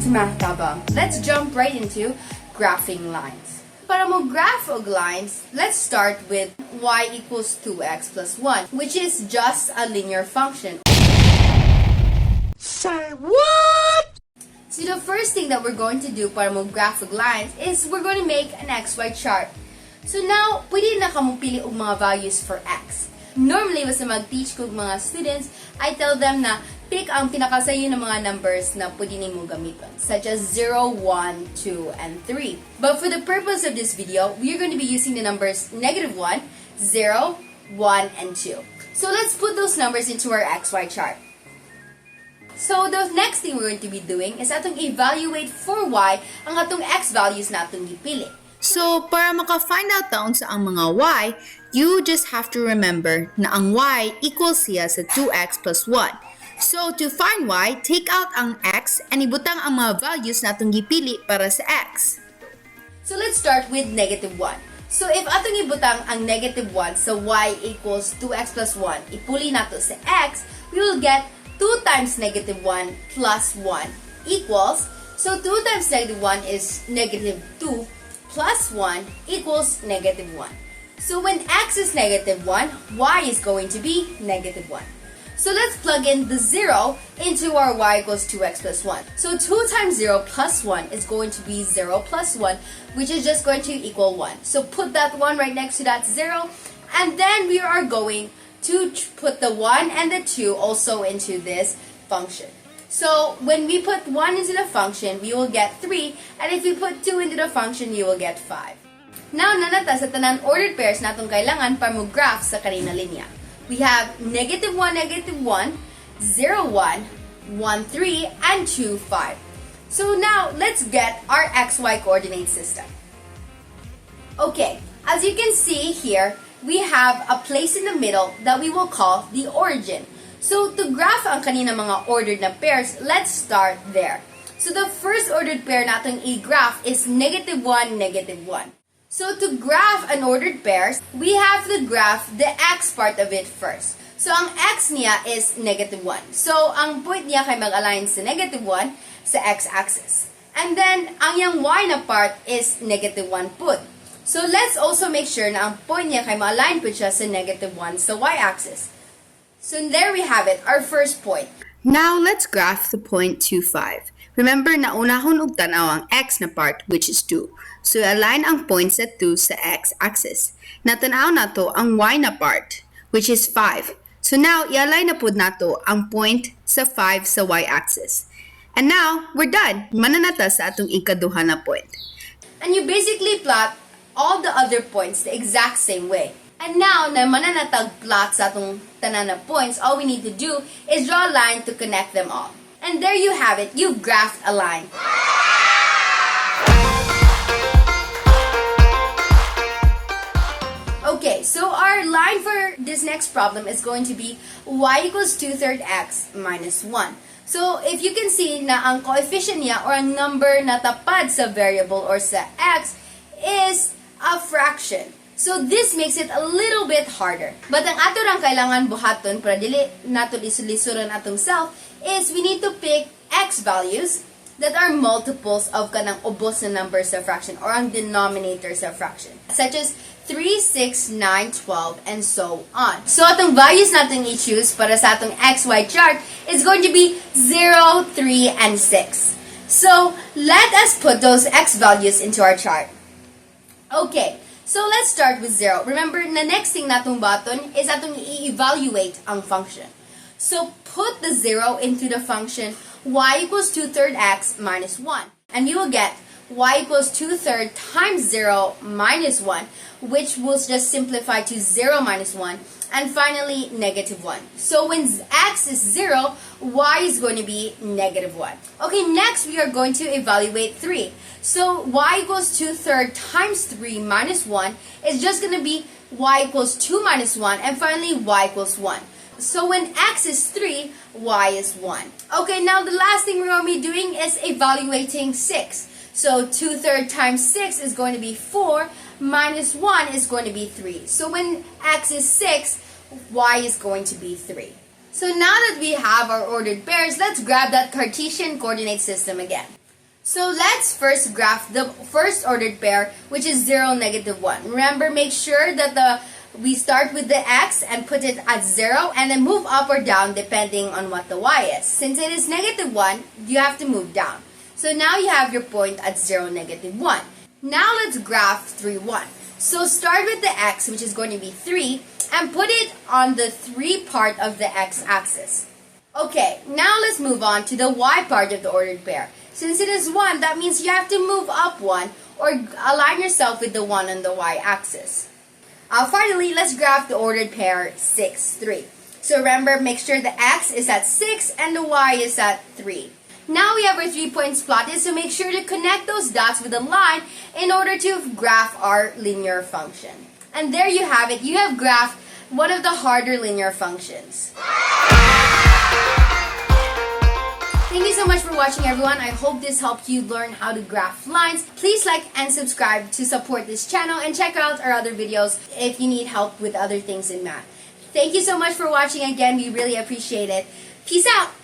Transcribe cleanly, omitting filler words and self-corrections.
to MathTabang. Let's jump right into graphing lines. Para mo graph og lines, let's start with y equals 2x plus 1, which is just a linear function. Say what? So the first thing that we're going to do para mo graph og lines is we're going to make an xy chart. So now, pwede na ka mong pili og mga values for x. Normally, basta mag-teach ko mga students, I tell them na pick ang pinakasayo ng mga numbers na pwede nimo gamitin, such as 0, 1, 2, and 3. But for the purpose of this video, we're going to be using the numbers -1, 0, 1, and 2. So let's put those numbers into our xy chart. So the next thing we're going to be doing is atong evaluate for y ang atong x values na atong gipili. So, para maka-find out taon sa ang mga y, you just have to remember na ang y equals siya sa 2x plus 1. So, to find y, take out ang x and ibutang ang mga values na atong gipili para sa x. So let's start with -1. So if atong ibutang ang -1 sa y equals 2x plus 1, ipuli nato sa x, we will get 2 times -1 plus 1 equals, so 2 times -1 is -2 plus 1 equals -1. So when x is -1, y is going to be -1. So let's plug in the 0 into our y equals 2x plus 1. So 2 times 0 plus 1 is going to be 0 plus 1, which is just going to equal 1. So put that 1 right next to that 0, and then we are going to put the 1 and the 2 also into this function. So when we put 1 into the function, we will get 3, and if we put 2 into the function, you will get 5. Now, nanata sa tanan ordered pairs natong kailangan para mo graph sa kanina linya. We have -1, -1, 0, 1, 1, 3, and 2, 5. So now, let's get our xy coordinate system. Okay, as you can see here, we have a place in the middle that we will call the origin. So to graph ang kanina mga ordered na pairs, let's start there. So the first ordered pair natong i-graph is -1, -1. So to graph an ordered pairs, we have to graph the x part of it first. So ang x niya is -1. So ang point niya kay mag-align sa -1 sa x-axis. And then ang yung y na part is -1 put. So let's also make sure na ang point niya kay ma-align po siya sa -1 sa y-axis. So there we have it, our first point. Now, let's graph the point 2, 5. Remember na unahon og tanaw ang x na part, which is 2. So, align ang point sa 2 sa x-axis. Natanaw nato ang y na part, which is 5. So now, i-align na po nato ang point sa 5 sa y-axis. And now, we're done. Mananata sa atong ikaduha na point. And you basically plot all the other points the exact same way. And now, na mananatag plot sa atong tanan na points, all we need to do is draw a line to connect them all. And there you have it. You've graphed a line. Okay, so our line for this next problem is going to be y equals 2/3 x minus 1. So, if you can see na ang coefficient niya or ang number na tapad sa variable or sa x is a fraction. So, this makes it a little bit harder. But ang ato lang kailangan buhaton para dili nato lisulisuran atong self is we need to pick x values that are multiples of kanang ubos na numbers sa fraction or ang denominator sa fraction. Such as 3, 6, 9, 12, and so on. So, atong values natin i-choose para sa atong xy chart is going to be 0, 3, and 6. So, let us put those x values into our chart. Okay. So, let's start with 0. Remember, the next thing natong button is atong i-evaluate ang function. So, put the 0 into the function y equals 2/3 x minus 1. And you will get y equals 2/3 times 0 minus 1, which will just simplify to 0 minus 1. And finally, -1. So, when x is 0, y is going to be -1. Okay, next we are going to evaluate 3. So, y equals 2/3 times 3 minus 1 is just going to be y equals 2 minus 1. And finally, y equals 1. So, when x is 3, y is 1. Okay, now the last thing we're going to be doing is evaluating 6. So, 2/3 times 6 is going to be 4, minus 1 is going to be 3. So, when x is 6, y is going to be 3. So, now that we have our ordered pairs, let's grab that Cartesian coordinate system again. So let's first graph the first ordered pair, which is 0, -1. Remember, make sure that we start with the x and put it at 0 and then move up or down depending on what the y is. Since it is -1, you have to move down. So now you have your point at 0, -1. Now let's graph 3, 1. So start with the x, which is going to be 3, and put it on the 3 part of the x-axis. Okay, now let's move on to the y part of the ordered pair. Since it is 1, that means you have to move up 1 or align yourself with the 1 on the y-axis. Finally, let's graph the ordered pair 6, 3. So remember, make sure the x is at 6 and the y is at 3. Now we have our 3 points plotted, so make sure to connect those dots with a line in order to graph our linear function. And there you have it. You have graphed one of the harder linear functions. Thank you so much for watching, everyone. I hope this helped you learn how to graph lines. Please like and subscribe to support this channel and check out our other videos if you need help with other things in math. Thank you so much for watching again. We really appreciate it. Peace out!